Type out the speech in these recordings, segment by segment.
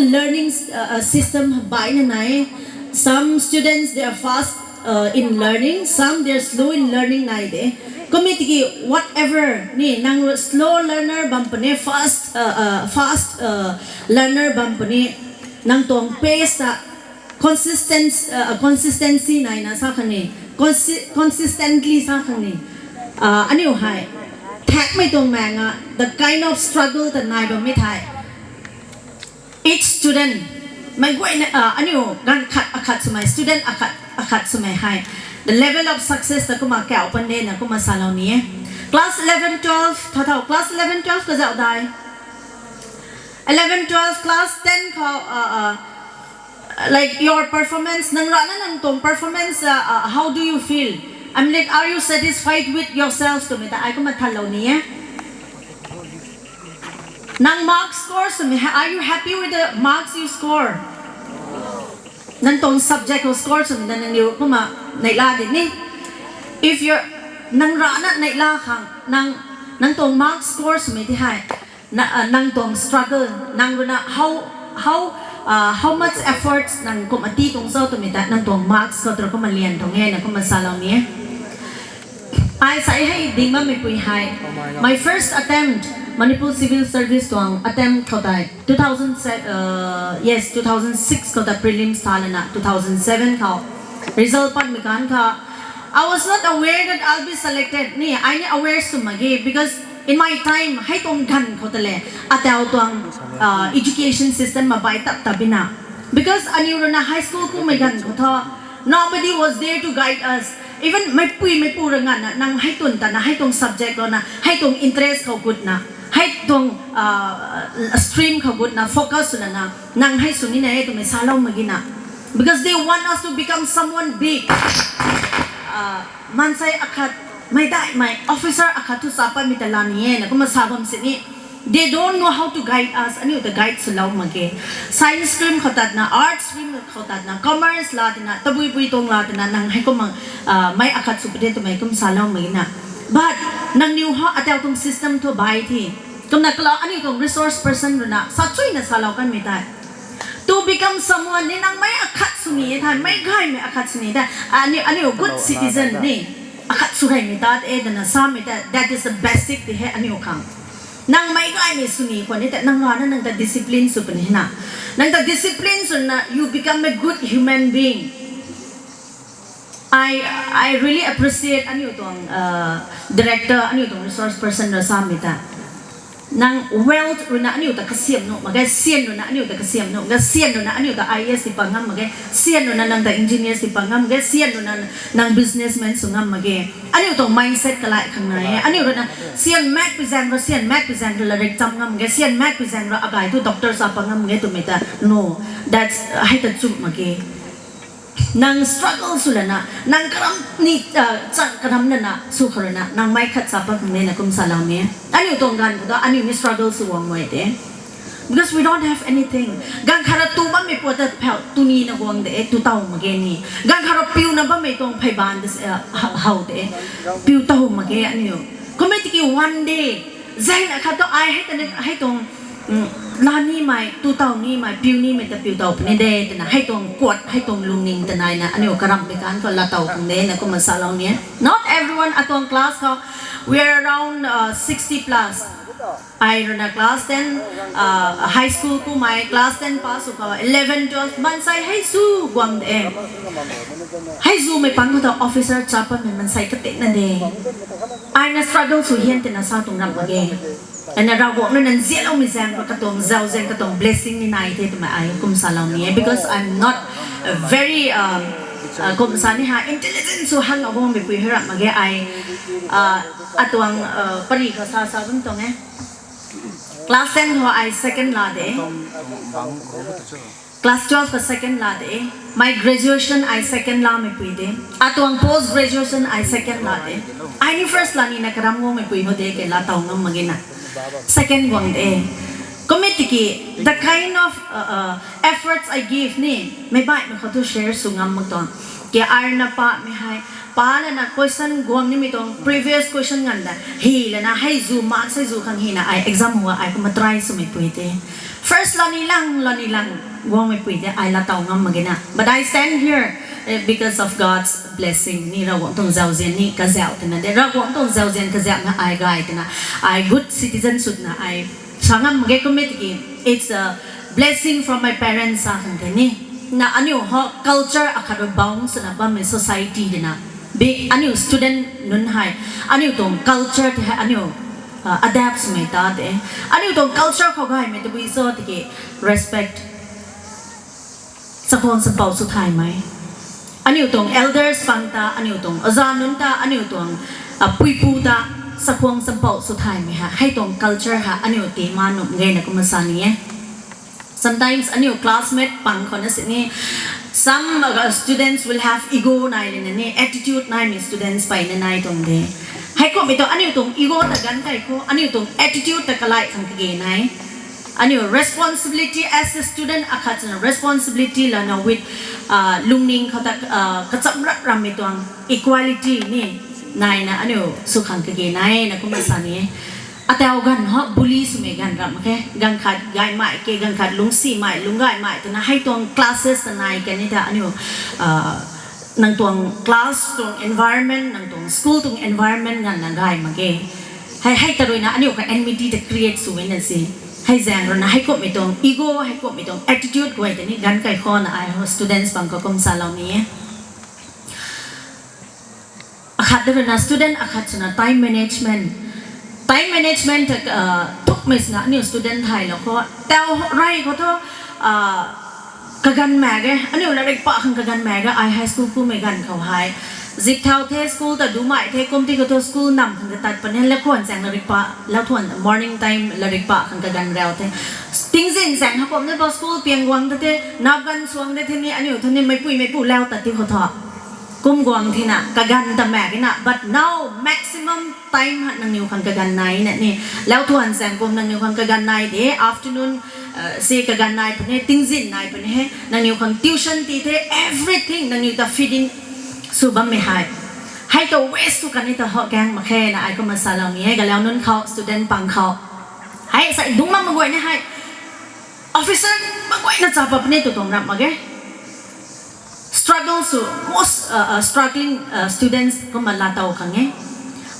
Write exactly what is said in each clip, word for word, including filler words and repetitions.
Learning uh, uh, system baihna nai. Some students, they are fast uh, in learning, some they are slow in learning nai de. Kumna tiki whatever ni, nang slow learner bam puni, fast uh, uh, fast uh, learner bam puni, nang tuang pace ta consistence uh, consistency naina sa khang ni, consi- consistently sa khang ni. Uh, aniu hei thakmei tuang maeng a the kind of struggle ta nai bammei thei, each student, mei guayna uh, aniu ganv khat akhat swmei, student akhat akhat swmei hei the level of success ta kumna kau pan de na kumna salou ni e. Class eleven twelve tha thau, class eleven twelve kazauh dai, eleven twelve, class ten khou uh, uh, like your performance, nang rana nang tuang performance uh, uh, how do you feel? I mean, like, are you satisfied with yourself twmei ta ai kumna thanlou ni e. Nang mark score swmei hei, are you happy with the marks you score? Nang tuang subject khou score swmei ta nangniw kumna neihla di ni. If you're, nang rana neihla khang, nang nang tuang mark score swmei ti hei, na, uh, nang tuang struggle, nang runa how how uh, how much efforts nang kumna tii tuang cho twmei ta nang tuang marks khou tu kumna lian tuang e na kumna salou ni e. Ai sa hei ding bammeipui hei, my first attempt Manipur Civil Service tuang attempt khou tei two thousand uh, yes, two thousand six khou ta prelims tha lana two thousand seven khou result patmei ganv kha, I was not aware that I'll be selected ni, ai ni aware sw mak ge, because in my time hei tuang ganv khou ta le, atau tuang uh, education system ma bai tap tabina, because aniu runa high school kumei ganv khou tho, nobody was there to guide us. Even meipui meipu ra nganvna nang hei twn tana hei tuang subject louna hei tuang interest khou gutna, hei tuang uh, stream khou gutna focus lana nang hei sw nina e twmei salou mak gina, because they want us to become someone big. Uh, maansei akhat, meicdaihmei officer akhat thu sa patmei ta la ni e na kumna sa bam sini, they don't know how to guide us, aniu ta guide swlou mak ge. Science stream khou tatna, arts stream khou tatna, commerce la tina, tabui bui tuang la tina, nang hei kumna uh, mei akhat sw pade twmei kum salou mak gina. But nangniw ha atau tuang system thu bai thi. Kumna kala aniu tuang resource person runa sa chuyna salou kanmei tei, to become someone ni nang mei akhat sw ni e thei, meic gaymei akhat sw ni tei, aniu aniu good citizen ni akhat sw reymei ta e twna samei tei, that is the basic ti hei aniu khang. Nang meic gaymei sw ni khwan ni tei nang rana nang ta discipline sw puni na. Nang ta discipline swna you become a good human being. I I really appreciate aniu tuang uh, director, aniu tuang resource person ra samei ta, nang wealth runa aniu ta kasiam nuh mak ge, syan runa aniu ta kasiam nuh mak ge, syan runa aniu ta I A S ti pat ngam mak ge, syan runa nang ta engineers ti pat ngam mak ge, syan runa nang businessman sw ngam mak ge. Aniu tuang mindset kalai khang nai e. Aniu runa syan mak pui zaeng ra, syan mak pui zaeng ra larik cham ngam mak ge, syan mak pui zaeng ra akai thu doctor sa pat ngam mak ge twmei ta, no, that's uh, hei ta chum mak ge. Nang struggle sw lana, nang karam ni uh, chang karam lana sw khou runa nang mei khat sa pat khang ni na kum salou ni. Aniu tuang ganv khou ta aniu ni struggle sw guang mei de. Because we don't have anything. Ganv khat ra tu bammei puat ta phau tu nina guang de, tu taw mak ge ni. Ganv khat ra piuna bammei tuang phey baan de, uh, how de, piu taw mak ge aniu. Kumna tiki one day, zaeng akhat tu ai hei tana hei tuang la nimei, tu taw nimei, piu nimei ta piu taw puni de twna hei tuang kuat, hei tuang lungning ta naina aniu karam pei kan khou la taw khang de na kumna salou ni. Not everyone atuang class khou, we are around uh, sixty plus. Ai runa class ten uh, high school kumei class ten pass sw khou eleven twelve maansei hei zu guang de. Hei zumei pang khou ta officer cha patmei maansei katina de. Aina struggle sw hian tina sa tuang ram mak ge. Aina Ravguangc rui nzianloumei zaeng katuang zauzian katuang blessing ni nai the twmei ai kum salou ni e, because I'm not a very uh, uh, kum sa ni ha intelligent sw hang aguang meipui hei ram mak ge ai uh, atuang uh, pari khou sa sa bam tuang e. Class ten khou ai second la de. Class twelve khou second la de. My graduation ai second la meipui de. Atuang post graduation ai second la de. Ai ni first la nina karam guang meipui ho de ke la taw ngam mak gina. Second guang de. Kumna tiki the kind of uh, uh, efforts I give ni meic baihmei khou tu share sw ngam mak tuang. Ke ai runa pamei hei, pa lana question guang nimei tuang previous question nganv ta hi lana hei zu marks hei zu khang hina ai exam hua ai kumna try swmei pui de. First lani lang, lani lang, guangmei pui de ai la taw ngam mak ge na. But I stand here eh, because of God's blessing. Ni Ravguangc tuang zauzian ni kazauh twna de. Ravguangc tuang zauzian kazauhna ai gay twna, ai good citizen swna ai sa ngam mak ge kum e tiki, it's a blessing from my parents sa khang the ni. Na aniu ho culture akhat rui bound swna bammei society de na. Bi aniu student nunc hei, aniu tuang culture tei hei aniu uh, adapt swmei ta de. Aniu tuang culture khou gaymei tabui cho tiki respect. Chakhwang champouh sw thaymei. Aniu tuang elders pang ta, aniu tuang oja nunc ta, aniu tuang uh, puipu ta, chakhwang champouh sw thaymei ha. Hei tuang culture ha aniu ti ma num gena kumna sa ni e. Sometimes aniu classmate pang khou na sini, some uh, students will have ego nai lina ni, attitude naimei students peyna nai tuang de. Heikumhmei tuang aniu tuang ego ta ganv kai khou, aniu tuang attitude ta kalai khang kage nai. Aniu responsibility as a student akhat swna responsibility lana with uh, lungning khou ta uh, kacham rap rammei tuang equality ni naina aniu sw khang kage nai na kumna sa ni e. Atau ganv ho bully swmei ganv ram khe, ganv khat gaymei ke, ganv khat lungcsimei, lungc gaymei twna hei tuang classes ta nai kani ta aniu uh, nang tuang class tuang environment, nang tuang school tuang environment nganvna gay mak ge. Hei, hei ta ruina aniu kha enmity ta create sw na si. Hei zaeng ruina heikumhmei tuang ego, heikumhmei tuang attitude guay tei ni ganv kai khou na ai ho students pang khou kum salou ni e. Akhat de ruina student akhat swna time management. Time management ta uh, thukmei swna aniu student thaylou khou. Tau rey khou thu uh, kaganv mak ge, aniu larik pa khang kaganv mak ge, ai high school kumei ganv khou hei. Zip thau the, school ta dumei the, kum ti khou thu school nam khang katat puni, lakhwan zaeng larik pa, lakhwan morning time larik pa khang kaganv rau the. Tingzin zaeng hakumna pa school piang guang ta the, nap ganv suang ta the ni, aniu thu ni meipui meipu lau tat ti khou thu. Kum guang thina, kaganv ta mak ge na, but now maximum time ha nangniw khang kaganv nai na ni. Lauthuan zaeng kum nangniw khang kaganv nai de, afternoon uh, se kaganv nai puni, tingzin nai puni he, nangniw khang tuition ti the, everything nangniw ta feeding sw bammei hei. Hei ta waste sw kani ta ho gaeng mak khe na ai kumna salou ni e, galau nunc khou, student pang khou. Hei sai dungc bam mak guay ni hei. Officer mak guayna cha pat puni tu tuang ram mak ge. Struggle sw, most uh, uh, struggling uh, students kumna laa tow khang e.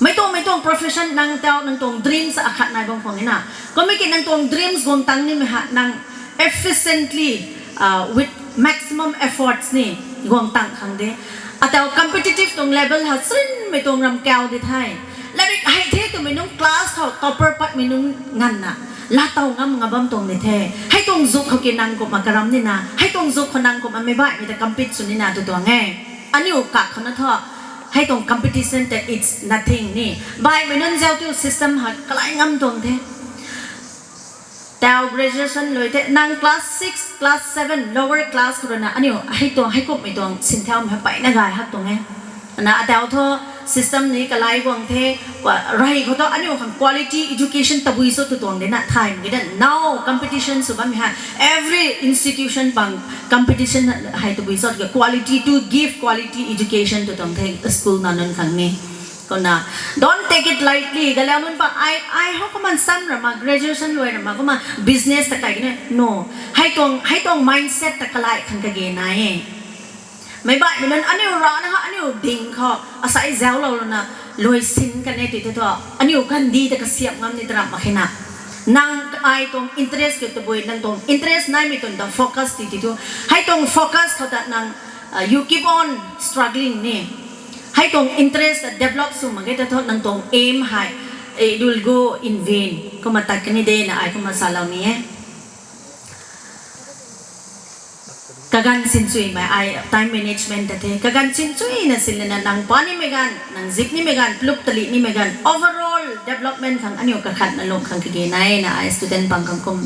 Mei tuang, mei tuang profession nang tau, nang tuang dreams akhat nai bam khang e na. Kummei ki nang tuang dreams guang tang nimei ha, nang efficiently, uh, with maximum efforts ni guang tang khang de. Atau competitive tuang level ha, srinmei tuang ram kau di the. Larik hei the twmei nunc class khou topper patmei nunc nganvna laa tow ngam nga bam tuang di the. Hei tuang zuk khou ki nang kumna karam nina, hei tuang zuk khou nang kumna meic baihmei ta compete sw nina tu tuang e. Aniu kak khou na thu, hei tuang competition ta it's nothing ni. Baihmei nunc zau tu system ha kalai ngam tuang the. Tau graduation lui the, nang class six, class seven, lower class khou ruina aniu hei tuang, hei kumhmei tuang sinthaumei hei peyna gay hak tuang e. Na atau thu system ni kalai guang the, rey khou thu aniu khang quality education tabui cho tu tuang de na thay mak ge de. Now competition sw bammei ha, every institution pang competition hei tabui cho, quality to give quality education tu tuang the school na nunc khang ni. Kumna, don't take it lightly. Galau nunc pa, ai, ai ho kumna sam rama, graduation lui rama, kumna business ta kai kani, no. Hei tuang, hei tuang mindset ta kalai khang kage nai e. Meic baihmei nunc aniu rana ha, aniu ding khou, asai zauclou lana, lui sin kan e ti the thu, aniu kandi ta kasiap ngam ni ta ram mak khe na. Nang ai tuang interest ki tabui, nang tuang interest naimei tuang ta focus ti ti thu. Hei tuang focus khou ta nang, uh, you keep on struggling ni. Hei tuang interest ta develop sw mak ge ta thu nang tuang aim hei, it will go in vain. Kumna tat kani de na ai kumna salou ni e. Kaganv sinchuimei ai time management ta the. Kaganv sinchuina sinlana nang pa nimei ganv, nang zip nimei ganv, pluk tali nimei ganv, overall development khang aniu kakhatna lung khang kage nai na ai student pang khang kum,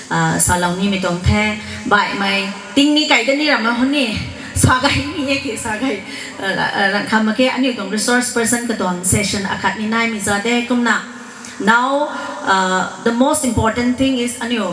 uh, salou nimei tuang the. Baihmei, ting ni kai da ni rama hon ni. Sa gay ni e ki sa gay. Uh, uh, kham mak khe aniu tuang resource person katuang session akhat ni naimei za de kumna. Now, uh, the most important thing is aniu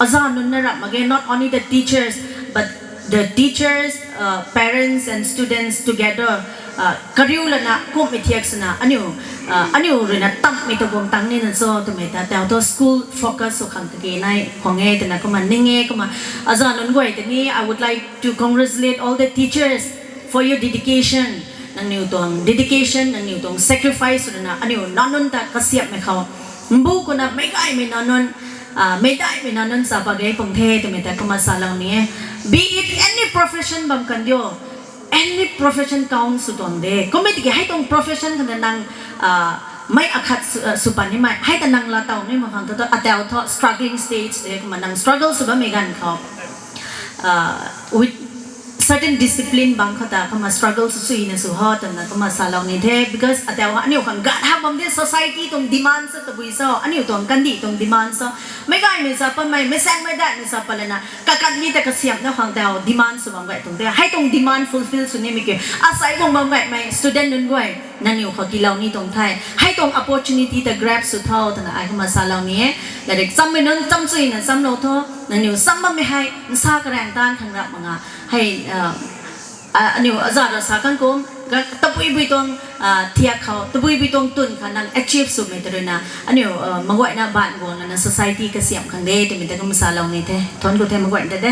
aza nunc na ram mak ge, not only the teachers, but the teachers, uh, parents and students together, uh, kariu lana kumhmei thiak swna aniu, uh, aniu ruina tammei ta guang tang nina cho twmei ta tau thu school focus sw khang kage nai khwang e twna kumna ning e. Kumna aza nunc guay ta ni, I would like to congratulate all the teachers for your dedication. Nangniw tuang dedication, nangniw tuang sacrifice ruina aniu nac nunc ta kasiamhmei khou mbu kuna meic gaymei nac nunc, ah, meic daihmei nac nunc sa pa ge pung the twmei ta kumna salou ni e. Be it any profession bam kan dio, any profession count sw tuang de. Kummei tiki hei tuang profession khana nang, ah, mei akhat sw, ah, sw pan nimei hei ta nang laa taw ni mak khang thu, thu atau thu struggling stage de. Kumna nang struggle sw bammei ganv khou, ah, with certain discipline bang khou ta kumna struggle sw suina sw ho twna kumna salou ni the. Because atau aniu khang gat hak bam de, society tuang demand sa tabui sa, aniu tuang kandih tuang demand sa, meic gaymei sa pamei, meic saengmei daihmei sa palana kakat ni ta kasiamhna khang tau demand sw bam gay tuang the. Hei tuang demand fulfill sw nimei kiu asei guang bam gaymei student nunc guay nangniw khou tiilou ni tuang the. Hei tuang opportunity ta grab sw tho twna ai kumna salou ni e. Lairik chammei nunc cham chuina chamlou tho. Nangniw cham bammei hei nsa karaeng taanv khang rap mak nga hei, ah, ah, aniu aza ra sa kan kum, ga, tabuibui tuang, ah, thiak khou, tabuibui tuang twn khou nang achieve swmei ta ruina aniu, ah, maguayna baanv guang lana society kasiamh khang de twmei ta kumna salou ni the. Thuanc ku the maguayna ta de.